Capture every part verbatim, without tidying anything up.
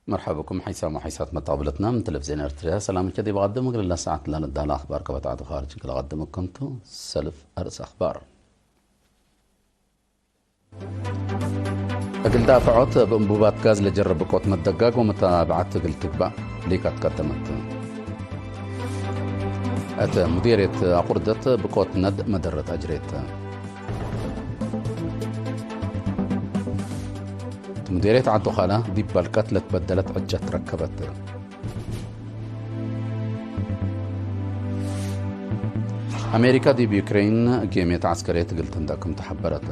መርሐበኩም ሐይሳም ወሐይሳት መጣብለትና ምን ቴሌቪዝዮን ኤርትርያ። ሰላምቼ ዲብ አቀድም እግል ለሰዓት ለንዳለ አኽባር ከበታቱ ኻርጅ እግል አቀድመኩም ቱ። ሰልፍ አርእስ አኽባር። እግል ዳፍዖት እብ እንቡባት ጋዝ ለጀርብ ብቆት መደጋግ ወመታብዐት እግል ትግባእ ሊካት ቀደመት። እት ሙዴርየት አቁርደት ብቆት ነድ መደረት አጅሬት። እት ሙዴርየት ዐዱ ካላ ዲብ በልቀት ለትበደለት ዕጨት ረከበት። አሜሪካ ዲብ ዩክሬን ጌምየት ዐስከርየት እግል ትንደቅ ክም ተሐበረት።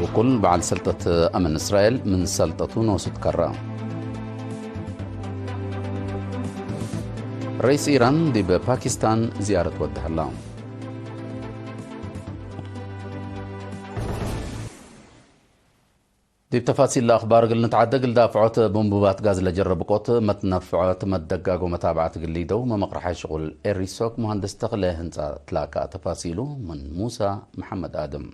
ውቁል በዐል ሰልጠት አምን እስራኤል ምን ሰልጠቱ ኖሱ ትከራ። ረኢስ ኢራን ዲብ ፓኪስታን ዝያረት ወደ ሀላ። ዲብ ተፋሲል ለአኽባር እግል ንትዓደ፣ እግል ዳፍዖት እብ እንቡባት ጋዝ ለጀርብ ብቆት መትነፍዖት መደጋግ ወመታብዐት እግል ሊደው መመቅርሓይ ሽቁል ኤሪሶክ ሙሀንድስ ተክለ ህንጻ ትላካ። ተፋሲሉ ምን ሙሳ መሐመድ አድም።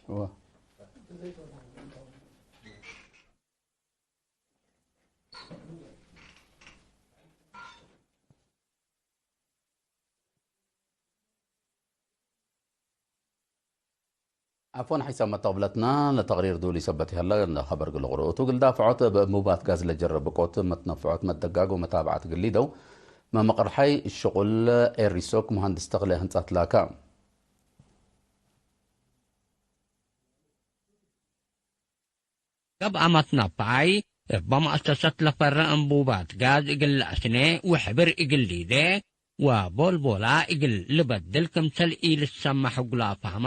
እወ። አፎን ሐይሳም መተቅብለትና ለተቅሪር ዱሊ ሰበት ይሀለ፣ ለኸበር እግል ልቅርኡ ቱ። እግል ዳፍዖት እብ እንቡባት ጋዝ ለጀርብ ብቆት መትነፍዖት መደጋግ ወመታብዐት እግል ሊደው መመቅርሓይ ሽቁል ኤሪሶክ ሙሀንድስ ተክለ ህንጻ ትላካ። ገብአ መትነፍዓይ እበ መአሰሰት ለፈረ እንቡባት ጋዝ እግል ለአስኔ ወሕብር እግል ሊዴ ወቦልቦላ እግል ልበድል ክምሰል ኢልትሰመሕ እግሉ አፍሀማ።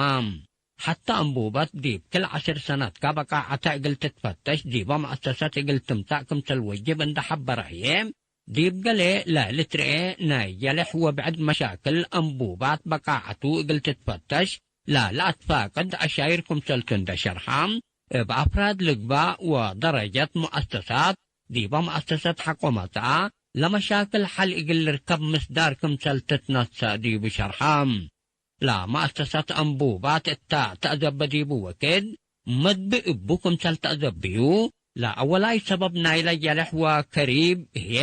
ሐታ እንቡበት ዲብ ክል ዐስር ሰነትከ በቃዐተ እግል ትትፈተሽ ዲበ መአሰሰት እግል ትምጸእ ክምሰል ወጅብ እንደ ሐበረ ህዬ፣ ዲብ ገሌ ለልትርኤ ናይ ጀሌሕ ወብዕድ መሻክል እንቡባት በቃዐቱ እግል ትትፈተሽ ለለአትፋቅድ አሻይር ክምሰልቱ እንደ ሸርሐ፣ እብ አፍራድ ልግባእ ወደረጀት ሙአሰሳት፣ ዲበ መአሰሰት ሐቆ መጽአ ለመሻክል ሐል እግል ልርከብ ምስዳር ክምሰል ትትነሰእ ዲቡ ሸርሐ። ለመአሰሰት እንቡባት እተ ተአዘበ ዲቡ ወክድ፣ መድቢ እቡ ክምሰል ተአዘብዩ፣ ለአወላይ ሰበብ ናይለ ጀሌሕ ወከሪብ ህዬ፣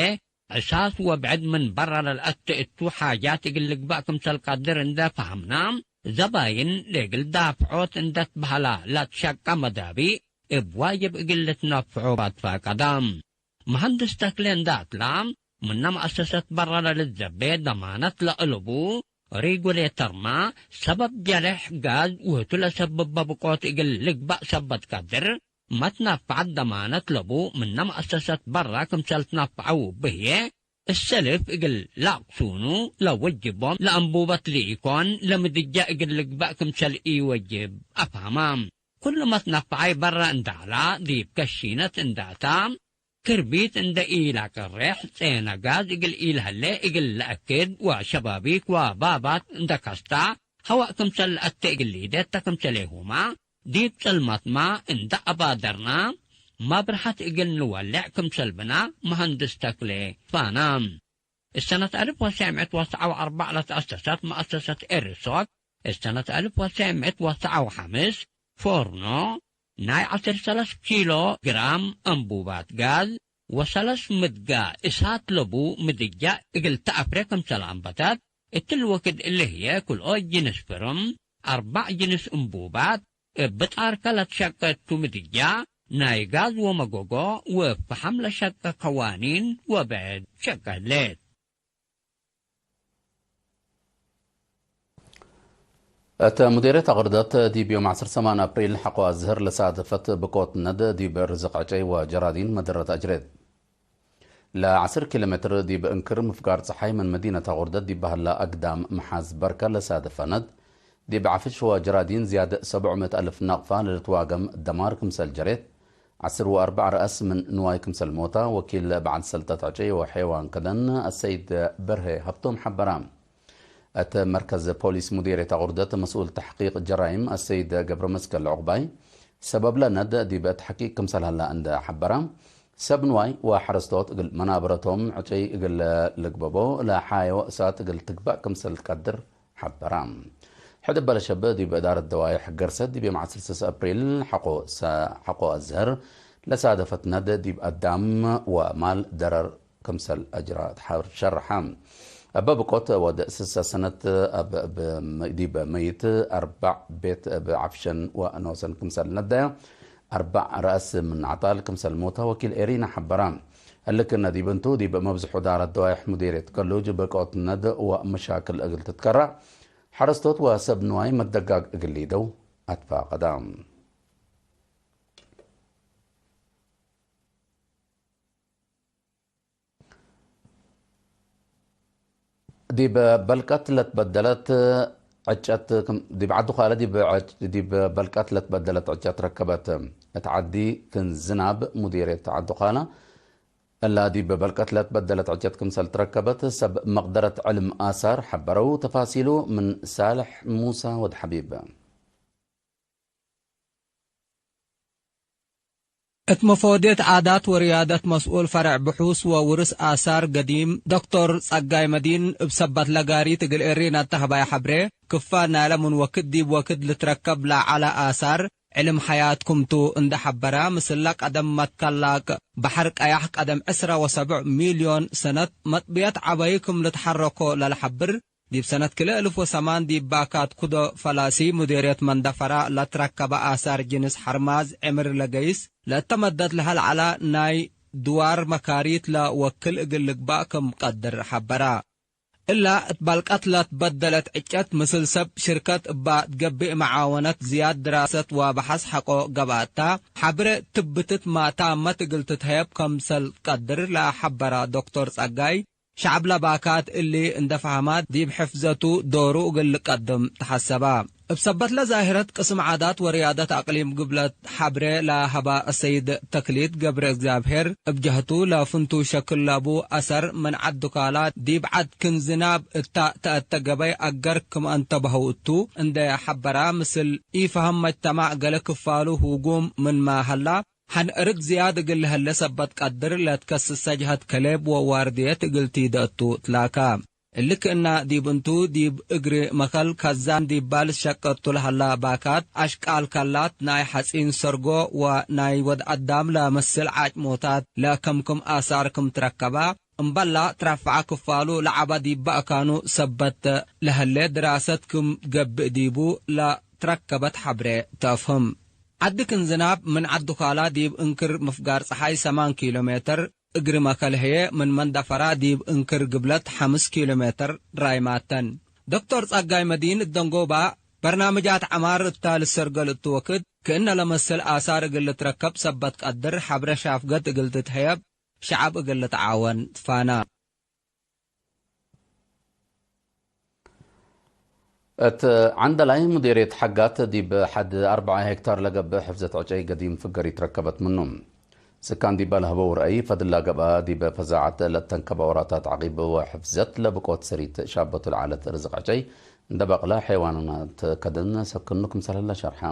ዕሳስ ወብዕድ ምን በረ ለልአቴ እቱ ሓጃት እግል ልግበእ ክምሰል ቀድር እንደ ፈሀምነ፣ ዘባይን ለእግል ዳፍዖት እንደ ትበህላ ለትሸቀ መዳቢእ እብ ዋጅብ እግል ልትነፍዖ ባትፋቀደ። መሀንድስ ተክሌ እንደ አትላ፣ ምነ መአሰሰት በረ ለልትዘቤ ደማነት ለአለቡ ሪጉሌተርመ፣ ሰበብ ጀሌሕ ጋዝ ውህቱ ለሰብበ ብቆት እግል ልግበእ ሰበት ቀድር፣ መትነፍዐት ደማነት ለቡ ምነ መአሰሰት በረ ክምሰል ትነፍዐው እቡ ህዬ፣ እሰልፍ እግል ለአቅሱኑ ለወጅቦም ለአንቡበት ለኢኮን ለምድጃ እግል ልግበእ ክምሰል ኢወጅብ አፍሀማ። ኩሉ መትነፍዓይ በረ እንደ ዐላ ዲብ ከሺነት እንደ አታ፣ ክርቢት እንደ ኢለቅሬሕ፣ ጼነ ጋዝ እግል ኢለሀሌ እግል ለአክድ ወሸባቢክ ወባባት እንደ ከስታ፣ ሀዋእ ክምሰል ለአቴ እግል ሊዴ ተ ክምሰሌሁመ፣ ዲብ ጽልመትመ እንደ አባደርነ፣ መብርሐት እግል ንወሌዕ ክምሰል ብነ መሀንድስ ተክሌ ፋና። እሰነት አልፍ ወትሰዕ ምእት ወትስዓ ወአርበዕ ለተአሰሰት መአሰሰት ኤሪሶክ፣ እሰነት አልፍ ወትሰዕ ምእት ወትስዓ ወሐምስ ፎርኖ ናይ ዐስር ሰለስ ኪሎ ግራም አንቡባት ጋዝ ወሰለስ ምድጋ እሳት ለቡ ምድጃ እግል ተአፍሬ ክምሰል አንበተት፣ እትሊ ወክድ እሊ ህዬ ክልኦ ጅንስ ፍርም፣ አርበዕ ጅንስ እንቡባት፣ እብ ጣርከ ለትሸቀ እቱ ምድጃ፣ ናይ ጋዝ ወመጎጎ ወፈሐም ለሸቀ ከዋኒን ወብዕድ ሸቀ ህሌት። እት ሙዴርየት አቅርደት ዲብ ዮም ዐስር ሰማን አፕሪል ሐቆ አዝህር ለሳደፈት ብቆት ነድ ዲብ ርዝቅ ዕጨይ ወጀራዲን መደረት አጅሬት። ለዐስር ኪሎ ሜትር ዲብ እንክር ምፍጋር ጸሓይ ምን መዲነት አቁርደት ዲብ በህላ አግዳም መሓዝ በርከ ለሳደፈ ነድ፣ ዲብ ዐፍሽ ወጀራዲን ዝያድ ሰብዕ ምእት አልፍ ናቅፋ ለልትዋገም ደማር ክምሰል ጀሬት፣ ዐስር ወአርበዕ ረአስ ምን ንዋይ ክምሰል ሞታ፣ ወኪል በዐል ሰልጠት ዕጨይ ወሐይዋን ከደን አሰይድ በርሄ ሀብቶም ሐበራ። እት መርከዝ ፖሊስ ሙዲርየት አቁርደት መስኡል ተሕቂቅ ጀራይም አሰይድ ገብረመስቀል ዑቅባይ፣ ሰበብ ለነድ ዲብ ተሕቂቅ ክምሰል ሀላ እንደ ሐበራ፣ ሰብ ንዋይ ወሐረስቶት እግል መናበረቶም ዕጨይ እግል ልግበቦ ለሓዮ እሳት እግል ትግባእ ክምሰል ትቀድር ሐበራ። ሕድ እበለ ሸብ ዲብ እዳረት ደዋይሕ ገርሰት ዲብ ዮም ዐስር ስስ አፕሪል ሐቆ ሰ-፣ ሐቆ አዝህር ለሳደፈት ነድ ዲብ አዳም ወማል ደረር ክምሰል አጅራ ተሐር ሸርሐ። እበ ብቆት ወድ ስሰ ሰነት እብ፣ እብ፣ ዲብ መይት አርበዕ ቤት እብ ዐፍሸን ወኖሰን ክምሰል ነደያ፣ አርበዕ ረአስ ምን ዐጣል ክምሰል ሞታ ወኪል ኤሪና ሐበራ። እልክነ ዲብ እንቱ፣ ዲብ መብዝሑ ዳረት ደዋይሕ ሙዲርየት ገሉጅ ብቆት ነድ ወመሻክል እግል ትትከረዕ፣ ሐረስቶት ወሰብ ንዋይ መደጋግ እግል ሊደው አትፋቀዳ። ዲብ በልቀት ለትበደለት ዕጨት ክም፣ ዲብ ዐዱ ካለ ዲብ ዕጭ-፣ ዲብ በልቀት ለትበደለት ዕጨት ረከበት። እት ዐዲ ክን ዝናብ ሙዲርየት ዐዱ ካለ እላ ዲብ በልቀት ለትበደለት ዕጨት ክምሰል ትረከበት ሰብ መቅደረት ዕልም አሳር ሐበረው። ተፋሲሉ ምን ሳልሕ ሙሳ ወድ ሐቢብ። እት መፎድየት ዓዳት ወርያደት መስኡል ፈርዕ ብሑስ ወውርስ አሳር ገዲም ዶክቶር ጸጋይ መዲን፣ እብ ሰበት ለጋሪት እግል ኤሪና ተህባይ ሐብሬ፣ ክፋል ናይለ ምን ወክድ ዲብ ወክድ ልትረከብ ለዐለ አሳር ዕልም ሐያት ክምቱ እንደ ሐበረ፣ ምስለ ቀደም መትከላቅ በሐር ቀያሕ ቀደም ዕስረ ወሰብዕ ሚልዮን ሰነት መጥብየት ዐበይ ክም ልትሐረኮ ለለሐብር፣ ዲብ ሰነት ክልኤ እልፍ ወሰማን ዲብ ባካት ኩዶ ፈላሲ ሙዴርየት መንደፈራ ለትረከበ አሳር ጅንስ ሐርማዝ ዕምር ለገይስ ለእተ መደት ለሀልዐላ ናይ ድዋር መካሪት ለወክል እግል ልግባእ ክም ቀድር ሐበራ። እላ እት በልቀት ለትበደለት ዕጨት ምስል ሰብ ሽርከት እባ ትገብእ መዓወነት ዝያድ ድራሰት ወበሐስ ሐቆ ገብአታ ሐብሬ ትብትት ማ ታመት እግል ትትሀየብ ከምሰል ቀድር ለሐበራ ዶክቶር ጸጋይ፣ ሸዐብ ለባካት እሊ እንደ ፈሀማት ዲብ ሕፍዘቱ ዶሩ እግል ልቀድም ተሐሰባ። እብ ሰበት ለዛሂረት ቅስም ዓዳት ወርያደት አቅሊም ግብለት ሐብሬ ለሀባ አሰይድ ተክሊት ገብረ እግዚኣብሔር እብ ጀህቱ፣ ለፍንቱ ሸክል ለቡ አሰር ምን ዐድ ዱካላ ዲብ ዐድ ክን ዝናብ እታ ተአተ ገበይ አገር ክም አንተበሀው እቱ እንደ ሐበራ፣ ምስል ኢፈሀም መጅተማዕ ገሌ ክፋሉ ሁጉም ምንመ ሀላ፣ ሐን እርድ ዝያድ እግል ለሀለ ሰበት ቀድር ለትከስሰ ጀሀት ከሌብ ወዋርድየት እግል ቲደ እቱ ትላካ። እሊ ክእና ዲብ እንቱ፣ ዲብ እግሪ መከል ከዛን ዲብ ባልስ ሸቀቱ ለሀላ ባካት፣ አሽቃል ከላት ናይ ሐጺን ሰርጎ ወናይ ወድ አዳም ለመስል ዓጭሞታት ለከምክም አሳር ክም ትረከባ፣ እምበላ ትረፈዐ ክፋሉ ለዐበ ዲብ በአካኑ ሰበት ለሀሌ ድራሰት ክም ገብእ ዲቡ ለትረከበት ሐብሬ ተአፍህም። ዐዲ ክን ዝናብ ምን ዐድ ዱካላ ዲብ እንክር ምፍጋር ጸሓይ ሰማን ኪሎ ሜትር፣ እግሪ መከል ህዬ ምን መንደፈራ ዲብ እንክር ግብለት ሐምስ ኪሎ ሜትር ራይማተን። ዶክቶር ጸጋይ መዲን እት ደንጎባ በርናምጃት ዐማር እታ ልሰርገል እቱ ወክድ፣ ክእነ ለመስል አሳር እግል ልትረከብ ሰበት ቀድር፣ ሐብረ ሻፍገት እግል ትትሀየብ፣ ሸዐብ እግል ልትዓወን ትፋና። እት ዐንደላይ ሙዴርየት ሐጋት ዲብ ሐድ አርበዓ ሄክታር ለገብእ ሕፍዘት ዕጨይ ገዲም ፍገሪት ረከበት ምኑ። ስካን ዲበ ለሀበው ረአይ፣ ፈድላ ገብአ ዲበ ፈዛዐት ለተንከበ ወራታት ዐቂብ ወሕፍዘት ለብቆት ሰሪት ሻበቱ ለዐለት ርዝቅ ዕጨይ እንደ በቅለ ሐይዋናት ከድን ሰክኑ ክምሰል ህለ ሸርሐ።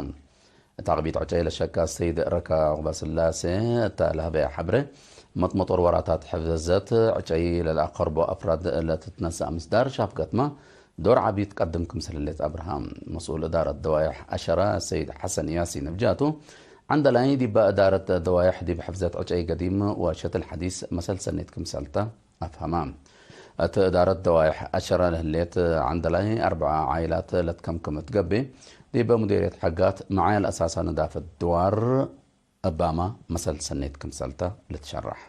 እት አቅቢት ዕጨይ ለሸቀ ሰይድ ረካ ዑቅባስላሴ እተ ለሀበየ ሐብሬ፣ መጥመጦር ወራታት ሕፍዘት ዕጨይ ለለአቀርቦ አፍራድ ለትትነሰእ ምስዳር ሻፍገትመ ዶር ዐቢ ትቀድም ክምሰል ህሌት አብርሃም። መስኡል እዳረት ደዋይሕ አሸረ ሰይድ ሐሰን ያሲን እብ ጃቱ፣ ዐንደላይ ዲበ እዳረት ደዋይሕ ዲብ ሕፍዘት ዕጨይ ገዲም ወሸትል ሐዲስ መሰል ሰኔት ክምሰልተ አፍሀመ። እት እዳረት ደዋይሕ አሸረ ለህሌት ዐንደላይ አርበዓ ዓይላት ለትከምክም እት ገብእ፣ ዲበ ሙዴርየት ሐጋት መዓል አሳሳ ነዳፈት ድዋር እባመ መሰል ሰኔት ክምሰልተ ልትሸረሕ።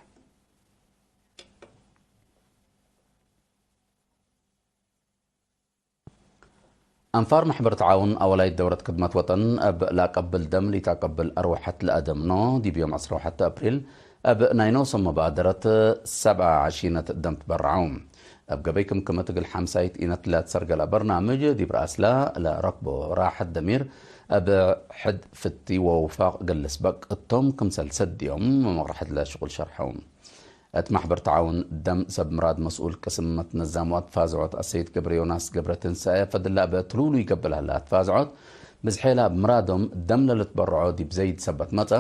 አንፋር መሕበር ተዓውን አወላይት ደውረት ክድመት ወጠን እብ ለአቀብል ደም ለኢተአቀብል አርወሐት ለአደምኖ፣ ዲብ ዮም ዐስራ ወሐተ አፕሪል እብ ናይ ኖሶም መባደረት ሰብዓ ሺነት ደም ትበረዐው። እብ ገበይ ክምክመት እግል ሐምሳይት ኢነት ለትሰርገለ በርናምጅ ዲብ ረአስለ ለረክቦ ራሐት ደሚር እብ ሕድ ፍቲ ወውፋቅ እግል ልስበቅ እቶም ክምሰል ሰድዮም መቅረሐት ለሽቁል ሸርሐው። እት ማሕበር ተዓውን ደም ሰብ ምራድ መስኡል ቅስም መትነዛም ወአትፋዝዖት አሰይድ ገብረ ዮናስ ገብረ ትንሳኤ ፈድላ እበ ትሉሉ ይገብእ ለህለ አትፋዝዖት ብዝሔላ እብ ምራዶም ደም ለልትበርዖ ዲብ ዘይድ ሰበት መጸ።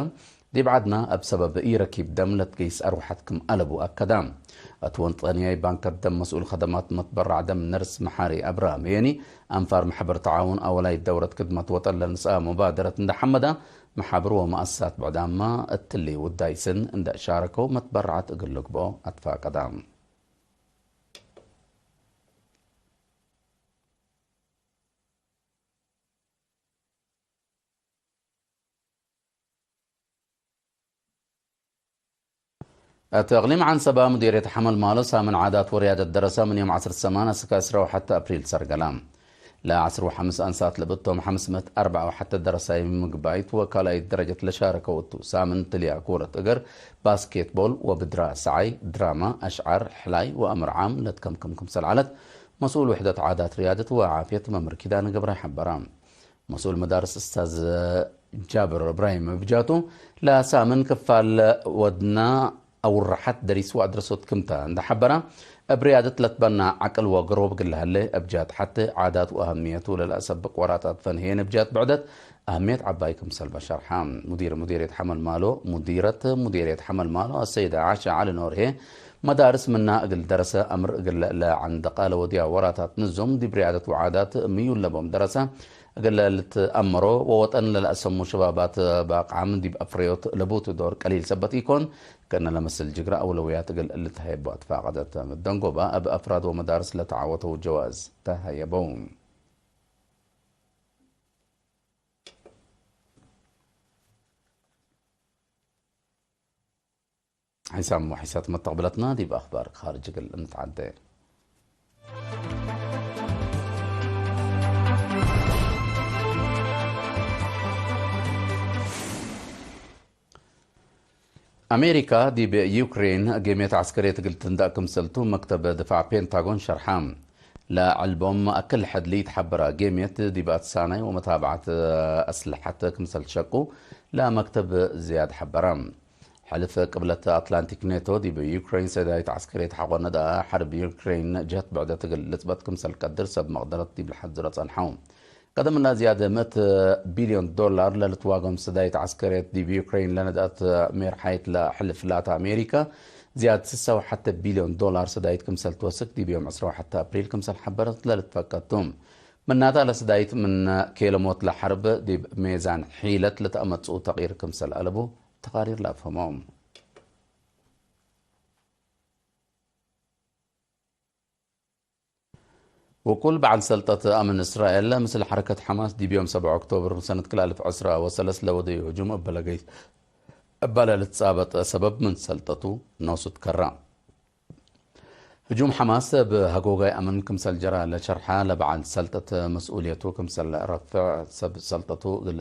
ዲብ ዐድና እብ ሰበብ ኢረኪብ ደም ለትገይስ አርወሐት ክም አለቡ አከዳ። እት ወጠንያይ ባንከት ደም መስኡል ከደማት መትበራዕ ደም ነርስ መሓሪ አብርሃም የኒ አንፋር ማሕበር ተዓውን አወላይ ደውረት ክድመት ወጠን ለንስአ ሙባደረት እንደ ሐመዳ፣ መሓብር ወመአሰሳት ብዕዳማ እትሊ ውዳይ ስን እንደ ሻረከው መትበረዐት እግል ልግብኦ አትፋቀዳ። እት እቅሊም ዐንሰበ ሙዲርየት ሐመልማሎ ሳምን ዓዳት ወርያደት ደረሰ ምን ዮም ዐስር ሰማን እስከ ዕስራ ወሐተ አፕሪል ሰርገላ። ለዐስር ወሐምስ አንሳት ለብቶም ሐምስ ምእት አርበዕ ወሐተ ደረሳይ ምግባይት ወካልኣይት ደረጀት ለሻረከው እቱ። ሳምን ትልያ ኩረት እግር፣ ባስኬትቦል ወብድራ ሰዓይ፣ ድራማ፣ አሽዓር፣ ሕላይ ወአምር ዓም ለትከምክም ክምሰል ዐለት መስኡል ውሕደት ዓዳት ርያደት ወዓፍየት መምህር ኪዳነ ገብረ ሐበራ። መስኡል መዳርስ እስታዝ ጃብር እብራሂም እብ ጃቱ፣ ለሳምን ክፋል ወድና አውርሐት ደሪስ ወአድረሶት ክምተ እንደ ሐበራ፣ እብ ርያደት ለትበና ዐቅል ወገሮብ እግል ለሀሌ እብ ጃት ሐቴ ዓዳት ወአህምየቱ ለለአሰብቅ ወራታት ፈንሄን እብ ጃት ብዕደት አህምየት ዐባይ ክምሰልበ ሸርሐ። ሙዲር ሙዲርየት ሐመልማሎ፣ ሙዲረት ሙዲርየት ሐመልማሎ አሰይደ ዓሻ ዐሊ ኖርሄ፣ መዳርስ ምና እግል ደረሰ አምር እግል ለዐንደቀ ለወድያ ወራታት ንዞም ዲብ ርያደት ወዓዳት ምዩል ለቦም ደረሰ እግል ልትአመሮ ወወጠን ለለአሰሙ ሸባባት ባቅዓም ዲብ አፍረዮት ለቡቱ ዶር ቀሊል ሰበት ኢኮን፣ ክእነ ለመስል ጅግረ አውለውያት እግል ልትሀየቦ አትፋቀደት። ደንጎባ እብ አፍራድ ወመዳርስ ለተዓወተው ጀዋዝ ተሀየበው። ሒሳም ወሒሳት መተቅብለትና ዲብ አኽባር ካርጅ እግል እንትዓዴ። አሜሪካ ዲብ ዩክሬን ጌምየት ዐስከርየት እግል ትንዳእ ክምሰልቱ መክተብ ድፋዕ ፔንታጎን ሸርሐ። ለዐልቦም አክል ሕድ ለኢትሐበረ ጌምየት ዲብ አትሳናይ ወመታብዐት አስለሐት ክምሰል ሸቁ ለመክተብ ዝያድ ሐበረ። ሕልፍ ቅብለት አትላንቲክ ኔቶ ዲብ ዩክሬን ሰዳይት ዐስከርየት ሐቆ ነድአ ሐርብ ዩክሬን ጀህት ብዕደት እግል ልጽበጥ ክምሰል ቀድር ሰብ መቅደረት ዲብ ለሐዝረ ጸንሐው። ቀደም እለ ዝያድ ምእት ቢልዮን ዶላር ለልትዋገም ሰዳይት ዐስከርየት ዲብ ዩክሬን ለነድአት ሜርሓይት ለሕልፍ ላተ አሜሪካ ዝያድ ስሳ ወሐተ ቢልዮን ዶላር ሰዳይት ክምሰል ትወስክ ዲብ ዮም ዕስራ ወሐተ አፕሪል ክምሰል ሐበረት ለልትፈቀድ ቱ። ምናተ ለሰዳይት ምን ኬለሞት ለሐርብ ዲብ ሜዛን ሒለት ለተአመጽኡ ተቅይር ክምሰል አለቡ ተቃሪር ለአፍህሞ። ውቁል በዐል ሰልጠት አምን እስራኤል ምስል ሐረከት ሐማስ ዲብ ዮም ሰብዓ ኦክቶብር ሰነት ክልኤ አልፍ ዕስራ ወሰለስ ለወደዩ ህጁም እበ ለገይ-፣ እበ ለልትጻበጥ ሰበብ ምን ሰልጠቱ ኖሱ ትከራ። ህጁም ሐማስ እብ ሀጎጋይ አምን ክምሰል ጀረ ለሸርሐ ለበዐል ሰልጠት መስኡልየቱ ክምሰል ረፍዕ ሰብ ሰልጠቱ እግል፣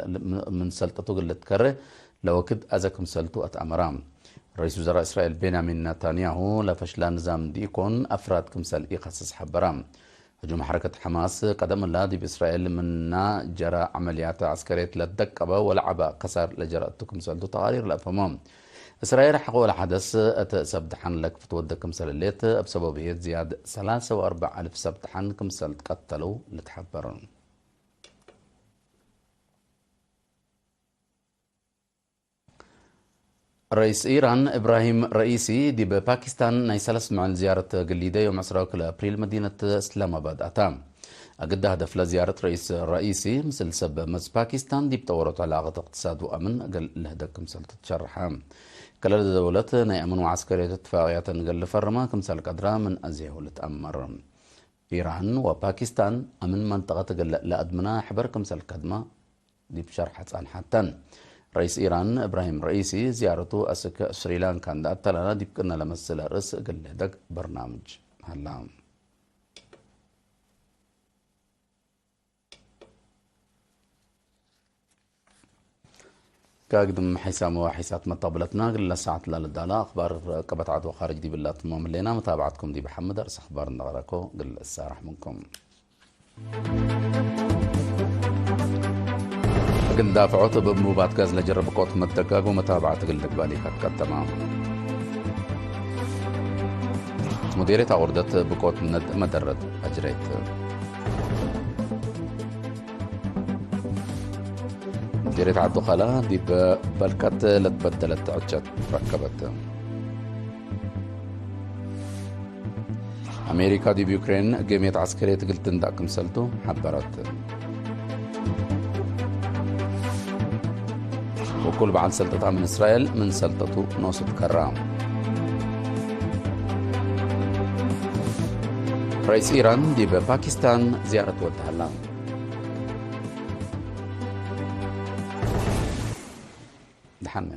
ምን ሰልጠቱ እግል ልትከሬ ለወክድ አዘ ክምሰልቱ አትአመራ። ረኢስ ውዘራእ እስራኤል ቤንያሚን ነታንያሁ፣ ለፈሽላ ንዛም ዲኢኮን አፍራድ ክምሰል ኢከስስ ሐበራ። ህጁም ሐረከት ሐማስ ቀደም እላ ዲብ እስራኤል ምና ጀረ ዐመልያት ዐስከርየት ለደቀበ ወለዐበ ከሳር ለጀረ እቱ ክምሰልቱ ተቃሪር ለአፍህሞ። እስራኤል ሐቆ ለሐደስ እት ሰብ ደሐን ለክፍት ወደ ክምሰል ህሌት፣ እብ ሰበብየት ዝያድ ሰላሰ ወአርበዕ አልፍ ሰብ ደሐን ክምሰል ትቀተለው ልትሐበር። ረኢስ ኢራን እብራሂም ረኢሲ ዲብ ፓኪስታን ናይ ሰለስ መዕል ዝያረት እግል ሊደ፣ ዮም ዕስራ ወክልኤ አፕሪል መዲነት እስላማባድ አታ። አግደ ሀደፍ ለዝያረት ረኢስ ረኢሲ፣ ምስል ሰብ መዝ ፓኪስታን ዲብ ጠወሮት ዕላቀት እቅትሳድ ወአምን እግል ልህደግ ክምሰል ትትሸርሐ። ክልኤ ደውለት ናይ አምን ወዐስከርየት እትፋቅያተን እግል ልፈርማ ክምሰል ቀድራ ምን አዜሁ ልትአመር። ኢራን ወፓኪስታን አምን መንጠቀት እግል ለአድምና ሕበር ክምሰል ከድማ ዲብ ሸርሐ ጸንሐተን። ረኢስ ኢራን እብራሂም ረኢሲ ዝያረቱ አስክ ስሪላንካ እንደ አተላላ ዲብ ቅነ ለመስለ ርእስ እግል ልህደግ በርናምጅ ሀላ። ከግድም ሒሳም ወሒሳት መተቅብለትና፣ እግል ለሰዓት ለልዳላ አኽባር ቀበት ዐድ ወኻርጅ ዲብላ ትማም ህሌና። መታብዐትኩም ዲብ ሐምድ አርእስ አኽባር እንደ ቀረኮ እግል እሳራሕ ምንኩም። እግል ዳፍዖት እብ እንቡባት ጋዝ ለጀረ ብቆት መደጋግ ወመታብዐት እግል ልግባሊካት ቀደማ። ሙዲርየት አቁርደት ብቆት ነድ መደረት አጅሬት። ሙዲርየት ዐዱ ከላ ዲብ በልቀት ለትበደለት ዕጨት ረከበት። አሜሪካ ዲብ ዩክሬን ጌምየት ዐስከርየት እግል ትንዳእ ክምሰልቱ ሐበረት። ወኩል በዐል ሰልጠታ ምን እስራኤል ምን ሰልጠቱ ኖሱ ትከራ። ረኢስ ኢራን ዲብ ፓኪስታን ዝያረት ወድ ሀላ። ደሐን።